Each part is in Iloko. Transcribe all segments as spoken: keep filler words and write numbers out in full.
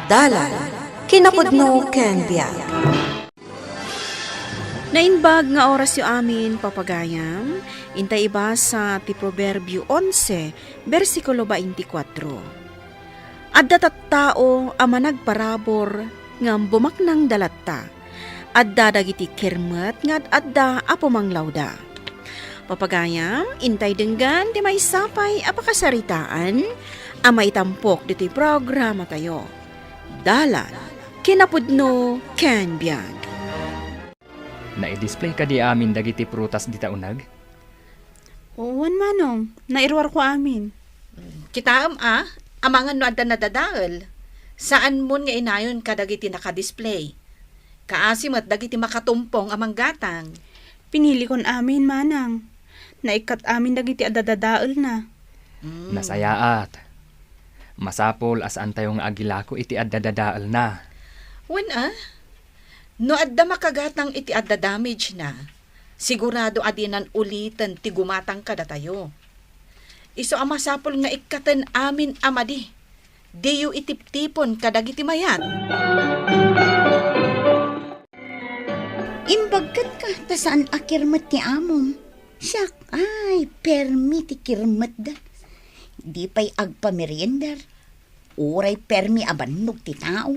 Dalan, kinapudno ken biag. Naimbag nga orasyo amin, papagayam, intay ibasa ti Proverbio onse, bersikulo twenty-four. Adda tattao a managparabur ngem bumaknang da latta. Adda dagiti kirmet nga ad-adda a pumanglawda. Papagayam, intay denggan ti maysa pay a pakasaritaan a maitampok ditoy programatayo. Dalan, kinapudno ken biag. Nai-display kadi amin dagiti prutas dita uneg? Wen, manong, nairuarko amin. Kitaem a, amangan no adda nadadael. Saanmon nga inayon kadagiti naka-display. Kaasi met dagiti makatumpong a manggatang. Pinilikon amin, manang. Naikkat amin dagiti adda dadaelna. Mm. Nasayaat. Masapul a saantayo nga agilako iti adda dadaelna. Wen a, no adda makagatang iti adda damage na, sigurado a dinan uliten ti gumatang kadatayo. Isu a masapul nga ikkaten amin a madi, diyo itiptipon kadagiti mayat. Imbag kenka ta saan a kirmet ti amom. Siak, ay, permi ti kirmetda. Di pay agpameriender. Uray permi a bannog ti tao.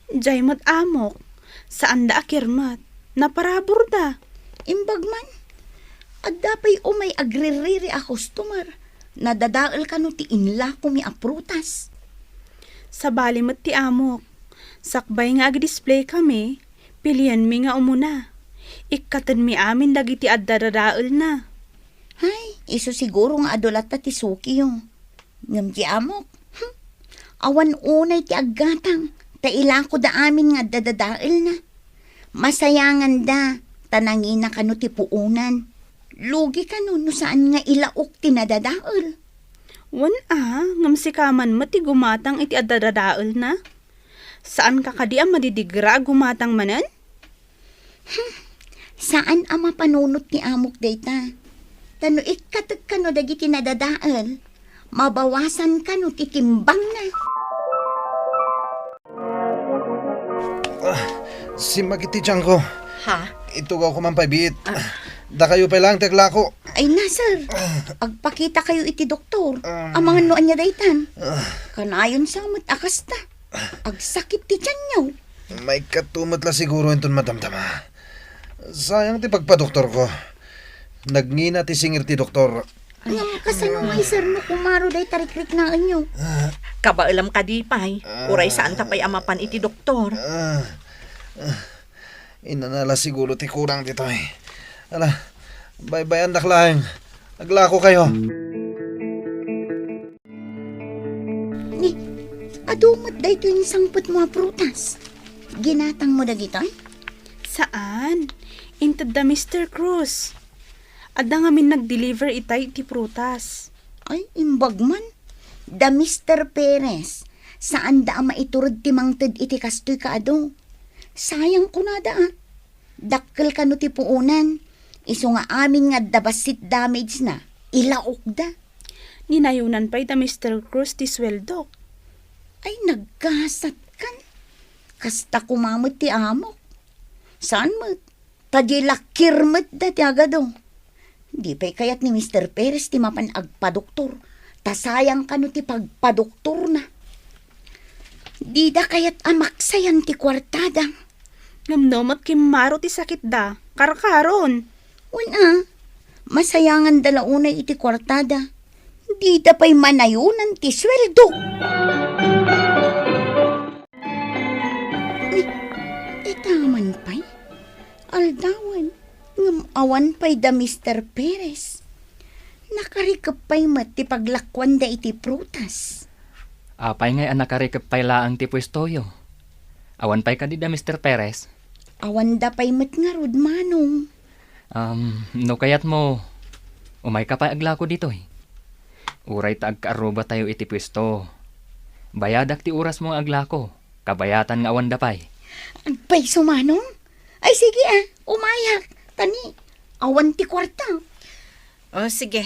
Jay met amok, saanda a kirmet. Naparaburda. Imbag man, adda pay umay agririri a customer. Nadadael kano ti inlakomi a prutas. Sabali met ti amok. Sakbay nga agdisplay kami, pilienmi nga umuna. Ikkatenmi amin dagiti adda dadaelna. Hay, isu siguro nga adu latta ti sukiyo. Ngem ti amok, hmm, awan unay ti aggatang, ta ilakoda amin nga adda dadaelna. Masayanganda, ta nangina kano ti puonan. Lugi kano no saan nga ilaok ti nadadael. Wen a, ngem sika man met ti gumatang iti adda dadaelna. Saanka kadi a madidigra a gumatang manen? Hmm, saan a mapanunot ti amok dayta. Ta no ikkatek kano dagiti nadadael, mabawasan kano ti timbangna. Ah, simmag iti tiangko. Ha? Itugawko man pay biit. Ah. Dakayo pay laeng ti aglako. Ay na, sir. Agpakita kayo iti doktor. Um. Amangan no ania daytan. Ah. Kanayon sa met a kasta. Agsakit ti tianyo. Maikkat met la siguro inton madamdama. Sayang ti pagpadoktorko. Nagngina ti singir ti doktor. Ngem kasano nga iserno kumaro day tarikriknaenyo? Ah. Kabaelam kadi pay. Ah. Uray saanta pay a mapan iti doktor. Ah. Ah. Inana la siguro ti kurang ditoy. Ala, baybayandak laeng. Aglako kayo. Ni, adu met daytoy nga sangpetmo a prutas. Ginatangmo dagitoy? Saan. Inted da Mister Cruz. Adda ngamin nag-deliver itay iti prutas. Ay, imbag man. Da Mister Perez, saanda a maitured ti mangted iti kastoy kaadu. Sayang kunada a. Dakkel kano ti puonan. Isu nga amin nga adda bassit damage na, ilaokda. Ninayonan pay da Mister Cruz ti sueldok. Ay, naggasat kan. Kasta koma met ti amok. Saan met? Ta di la kirmetda ti agadu. Di pay kayat ni Mister Perez ti mapan agpadoktor, ta sayang kano ti pagpadoktorna. Dida kayat a maksayan ti kuartada. Ngem no met kimmaro ti sakitda, karkaron. Wen a, masayanganda la unay iti kuartada. Dida pay manayonan ti sueldo. Ni, ita man pay? Aldawen, ngem awan pay da Mister Perez. Nakarikep pay met ti paglakuanda iti prutas. Apay ngay a nakarikep pay laeng ti puestoyo? Awan pay kadi da Mister Perez? Awanda pay met ngarud, Manong. Um, no kayatmo, umayka pay aglako ditoy. Uray ta agkaarrubatayo iti puesto. Bayadak ti orasmo nga aglako. Kabayatan nga awanda pay. Agpayso, Manong? Ay, sige, ah. Umayak. Ta ni, awan ti kuarta. O, sige.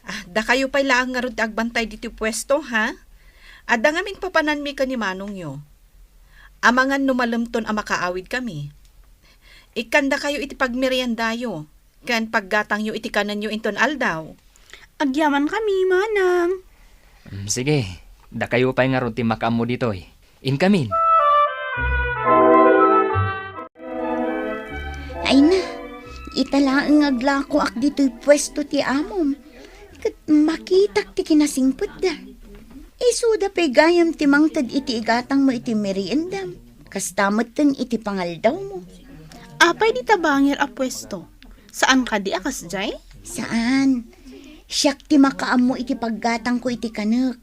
Ah, dakayo pay laeng ngarud ti agbantay ditoy puesto, ha? Adda ngamin papananmi ken ni manongyo. Amangan no malemton a makaawidkami. Ikkandakayo iti pagmeriendayo ken paggatangyo iti kanenyo inton aldaw. Agyamankami, manang. Mm, sige, dakayo pay ngarud ti makaammo ditoy. Inkamin. Ay na, ita laeng nga aglakoak ditoy puesto ti amom, ket makitak ti kinasingpetda. Isuda pay gayam ti mangted iti igatangmo iti meriendam, kasta metten iti pangaldawmo. Apay dita bangir a puesto? Saan kadi a kasdiay? Saan. Siak ti makaammo iti paggatangko iti kanek.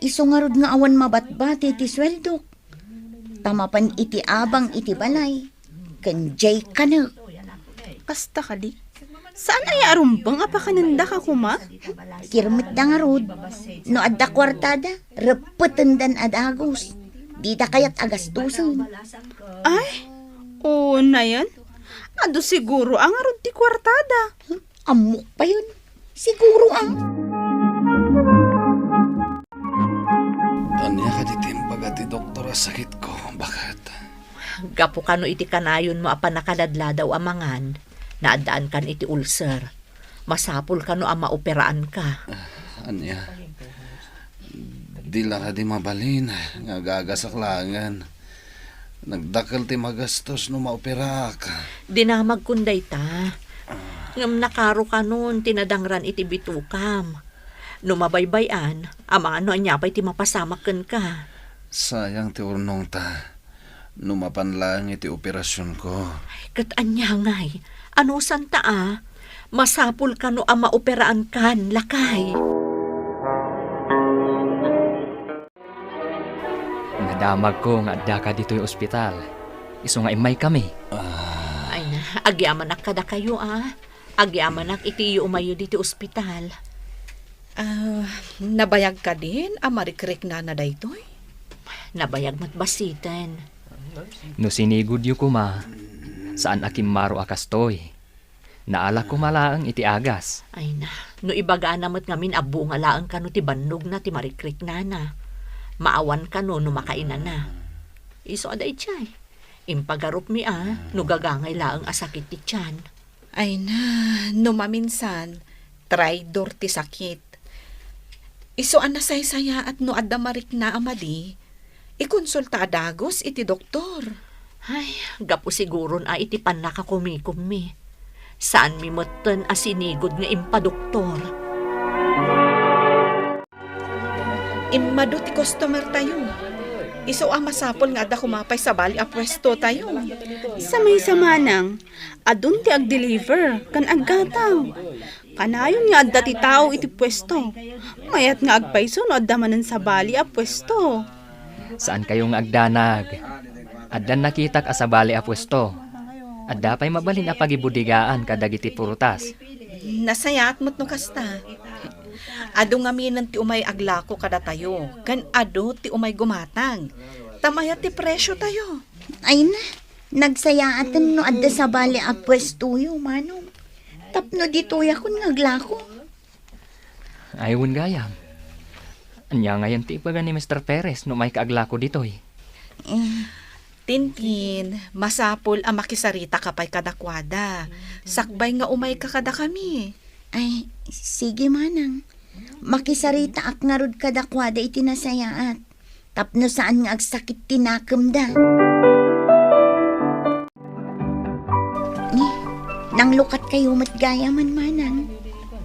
Isu ngarud nga awan mabatbati ti sueldok. Ta mapan iti abang iti balay, ken diay kanek. Kasta kadi? Saan aya a rumbeng a pakanendaka koma? Kirmetda ngarud. No adda kuartada, reppetendan a dagus. Dida kayat a gastusen. Ay, unayen. Adu siguro a ngarud ti kuartada. Ammok payen. Siguro a. Ania kadi ti imbaga ti doktor a sakitko, baket? Gapu kano iti kanayonmo a pannakaladladaw a mangan, naaddaankan iti ulcer. Masapul kano a maoperaanka. Ah, ania? Di la kadi mabalin nga agagasak laengen. Nagdakkel ti magastos no maoperaak. Dinamagkon dayta. Ngem nakaro kanon ti nadangran iti bitokam. No mabaybay-an, amangan no ania pay ti mapasamak kenka. Sayang ti urnongta. No mapan laeng iti operasionko. Ket ania ngay? Anusanta a? Masapul kano a maoperaankan, lakay. Nadamagko nga addaka ditoy ospital. Isu nga immaykami. Ah. Ay na, agyamanak kadakayo, a. Agyamanak iti iyo umayyo ditoy ospital. Ah, nabayag kadin a marikriknana daytoy? Nabayag met bassiten. No sinigudyo koma, saan a kimmaro a kastoy. Naala koma laeng iti agas. Ay na, no ibagana met ngamin a bunga laeng kano ti bannogna ti marikriknana. Maawan kano no makainana. Isu a daydiay. Impagarupmi a, no gagangay laeng a sakit ti tian. Ay na, no maminsan, traidor ti sakit. Isu a nasaysayaat no adda marikna a madi, ikonsulta a dagus iti doktor. Ay, gapu siguron a iti pannakakumikommi. Saanmi metten a sinigud nga impadoktor. Immadu ti customer tayo. Isu a masapul nga adda koma pay sabali a puesto tayo. Sa maysa manang, adun ti agdeliver ken aggatang. Kanayon nga adda ti tao iti puesto. Mayat nga agpayso no adda manen sabali a puesto. Saan kayo nga agdanag? Addan nakitak a sabali a puesto. Adda pay mabalin a pagibudigaan kadagiti prutas. Nasayaat met no kasta. Adu ngaminen ti umay aglako kadatayo, ken adu ti umay gumatang. Ta mayat ti presyo tayo. Ay na, nagsayaaten no adda sabali a puestoyo, manong. Tapno ditoyakon nga aglako. Ay, wen gayam. Ania ngayen ti ibaga ni Mister Perez no umay ka aglako ditoy? Eh, Tintin, masapul a makisarita ka pay kadakuada. Sakbay nga umay ka kadakami. Ay, sige, manang. Makisaritaak ngarud kadakuada iti nasayaat. Tapno saan nga agsakit ti nakemda. Ni, nanglukat kayo met gayam, manang.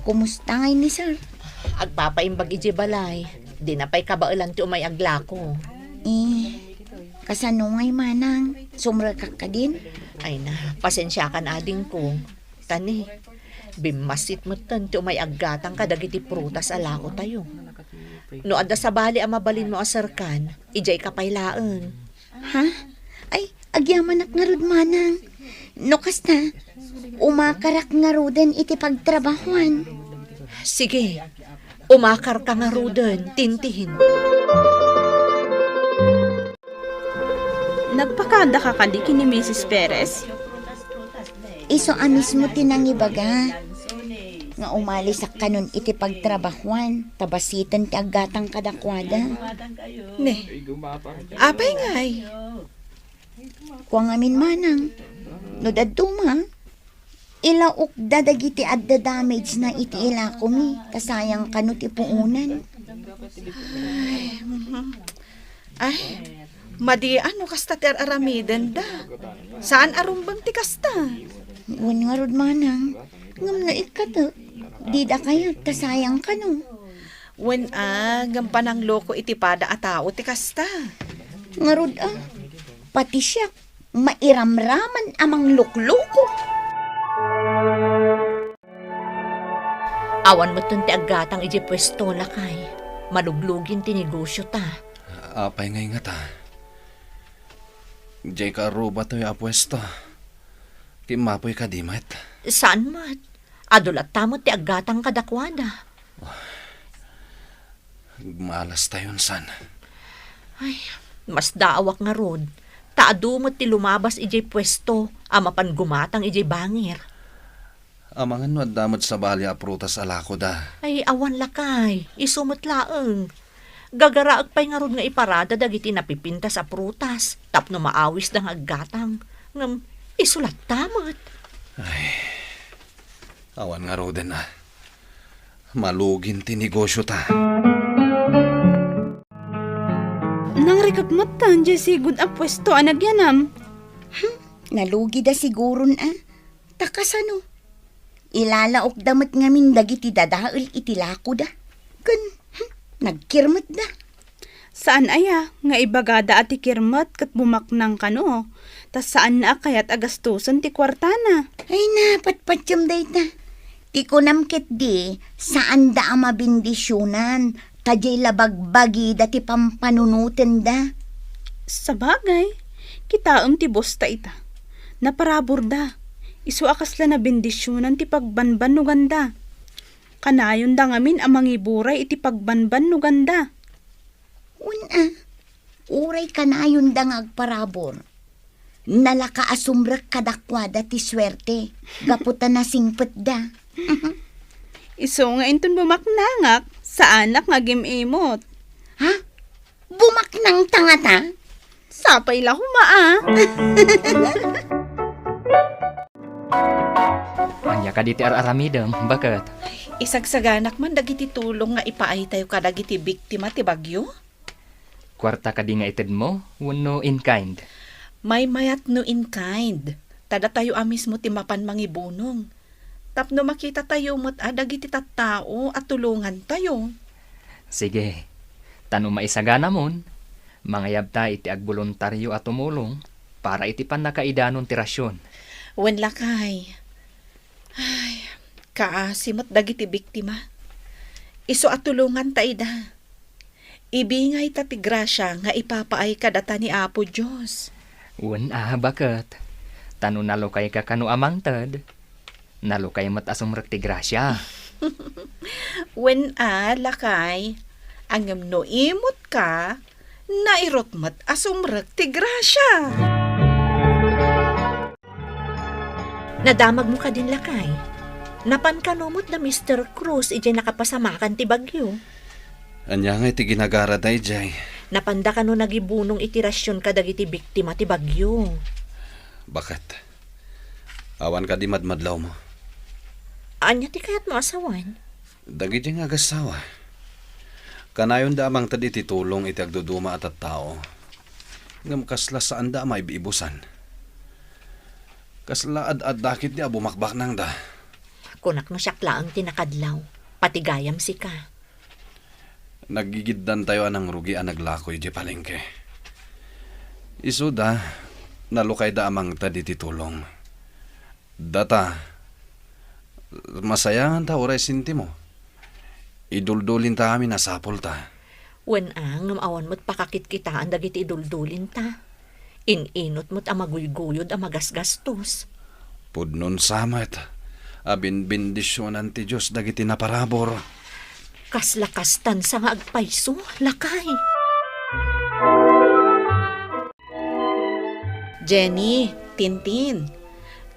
Kumusta ngay ni sir? Agpapaimbag idiay balay. Dina pay kabaelan ti umay aglako. Eh, kasano ngay, manang? Sumrekak kadin? Ay na, pasensiakan adingko. Tani, bimmassit metten ti umay aggatang kadagiti prutas a lako tayo. No adda sabali a mabalinmo a serkan, idiay ka pay laeng. Ha? Ay, agyamanak ngarud, manang. No kasta, umakarak ngaruden iti pagtrabahuan. Sige, umakar ka ngaruden, Tintin. Nagpakada ka kadi ken ni Misis Perez? Isu a mismo ti nangibaga. nga umalisak kanon iti pagtrabahuan, ta basiten ti aggatang kadakuada. Ne, apay ngay? Kua ngamin manang, no dadduma, ilaokda dagiti adda damage na iti ilakomi, ta sayang kano ti puonan. Ay, mhm. Ay, madi a no kasta ti ar-aramidenda. Saan a rumbeng ti kasta? Wen ngarud manang, ngem no ikkatek, dida kayat ta sayang kano. Wen a, ngem panangloko iti pada a tao ti kasta. Ngarud a, pati siak, mairamraman a manglukloko. Awan metten ti aggatang idiay puesto, lakay. Maluglugin ti negosio ta. Apay ngay ngata? Diay kaarrubatayo a puesto. Kimmapoy kadi met? Saan met. Adu latta met ti aggatang kadakuada. Agmalas tayon, san? Ay, masdaawak ngarud. Ta adu met ti lumabas idiay puesto a mapan gumatang idiay bangir. Amangan no adda met sabali a prutas a lakoda. Ay, awan lakay. Isu met laeng. Gagaraek pay ngarud nga iparada dagiti napipintas a prutas tapno maawisda nga aggatang. Ngem isu latta met. Ay, awan ngaruden a. Malugin ti negosio ta. Nangrikep met ta diay sigud a puesto a nagyanam. Hmm, nalugida siguron a. Ta kasano? Ilalaokda met ngamin dagiti dadael iti lakoda. Ken, hmm, nagkirmetda. Saan aya nga ibagada a ti kirmet ket bumaknang kano, ta saanna a kayat a gastusen ti kuartana. Ay, napatpatiem dayta. Ti kunam ketdi, saanda a mabendisionan, ta diay la bagbagida ti pampanunotenda. Sabagay, kitaem ti bosta ita. Naparaburda. Isu a kasla nabendisionan ti pagbanbannoganda. Kanayonda ngamin a mangiburay iti pagbanbannoganda. Wen a, uray kanayonda nga agparabur, nalaka a sumrek kadakuada ti suerte gapu ta nasingpetda. Isu nga inton bumaknangak, saanak nga agim-imot. Ha? Bumaknangta ngata? Sapay la koma a. Ania kadi ti ar-aramidem, baket? Isagsaganak man dagiti tulong nga ipaaytayo kadagiti biktima ti bagyo? Kuarta kadi nga itedmo wenno in kind? Maymayat no in kind. Ta datayo a mismo ti mapan mangibunong. Tapno makitatayo met a dagiti tattao a tulongantayo. Sige. Ta no maisaganamon, mangayabta iti agboluntario a tumulong para iti pannakaidanon ti rasion. Wen lakay. Ay, kaasi met dagiti biktima. Isu a tulonganta ida. Ibingayta ti grasia nga ipapaay kadata ni Apo Dios. Wen a, baket. Ta no nalukayka kano a mangted, nalukay met a sumrek ti grasia. Wen a, lakay. Ngem no imutka, nairut met a sumrek ti grasia. Nadamagmo kadin, lakay? Napan kano met da Mister Cruz idiay nakapasamakan ti bagyo? Ania ngay ti ginagarada idiay? Napanda kano nagibunong iti rasion kadagiti biktima ti bagyo? Baket. Awan kadi madmadlawmo? Ania ti kayatmo a sawen? Dagiti nga agassawa, kanayonda a mangted iti tulong iti agduduma a tattao, ngem kasla saanda a maib-ibusan. Kasla ad-adda ketdi a bumakbaknangda. Kunak no siak laeng ti nakadlaw, pati gayam sika. Nagigiddantayo a nangrugi a naglako idiay palengke. Isuda, nalukayda a mangted iti tulong. Data, masayanganta uray sentimo. Iduldulinta amin a sapulta. Wen a, ngem awan met pakakitkitaan dagiti iduldulinta. In-inut met a maguyguyod a magasgastos. Pudno sa met a binbendisionan ti Dios dagiti naparabur. Kasla kastan sa nga agpayso, lakay. Jenny, Tintin,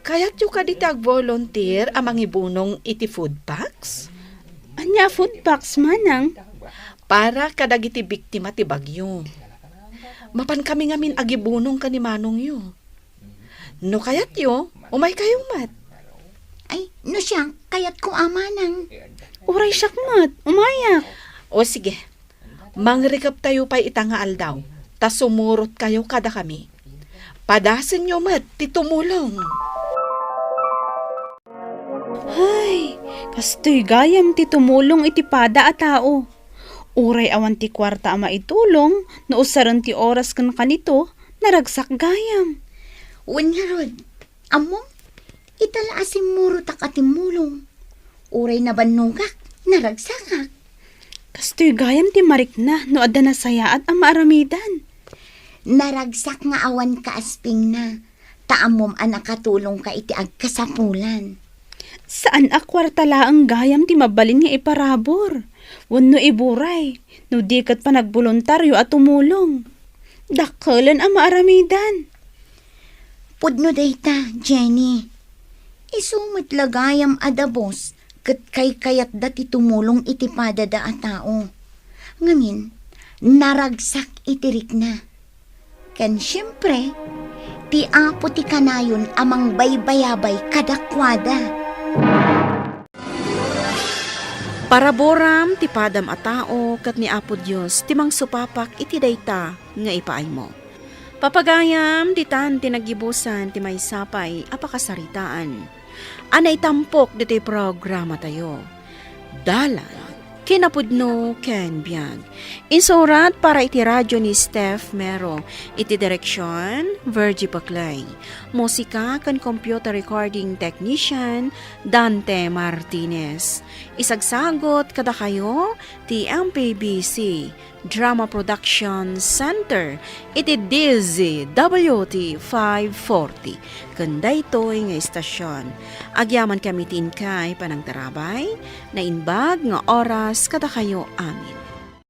Kayatyo kadi ti agvolunteer a mangibunong iti food packs? Ania a food packs, manang? Para kadagiti biktima ti bagyo. Mapan kami ngamin agibunong ken ni manongyo. No kayatyo, umaykayo met. Ay, no siak, kayatko a manang. Uray siak met, umayak. O sige, mangrikeptayo pay ita nga aldaw, ta sumurotkayo kadakami. Padasenyo met ti tumulong. Ay, kastoy gayam ti tumulong iti pada a tao. Uray awan ti kuarta a maitulong, no usaren ti oras ken kanito, naragsak gayam. Wen ngarud, ammom, ita la a simmurotak a timmulong. Uray nabannogak, naragsakak. Kastoy gayam ti marikna no adda nasayaat a maaramidan. Naragsak nga awan kaaspingna, ta ammom a nakatulongka iti agkasapulan. Saan a kuarta laeng gayam ti mabalin nga iparabur, wenno iburay, no di ket panagboluntario a tumulong. Dakkelen a maaramidan. Pudno dayta, Jenny. Isu met la gayam a dabos ket kaykayatda ti tumulong iti padada a tao. Ngamin, naragsak iti rikna. Ken siempre, ti Apo ti kanayon a mangbaybayabay kadakuada. Paraburam ti padam a tao ket ni Apo Dios ti mangsupapak iti dayta nga ipaaymo. Papagayam, ditan ti naggibusan ti maysa pay a pakasaritaan a naitampok ditoy programatayo. Dalan, kinapudno ken biag. Insurat para iti radyo ni Steph Mero, iti direksyon, Virgie Paclay. Musika ken computer recording technician, Dante Martinez. Isagsagot kadakayo ti M P B C Drama Production Center iti D Z W T five forty. Ken daytoy nga istasyon, agyamankami ti inkay panangtarabay, naimbag nga oras kadakayo amin.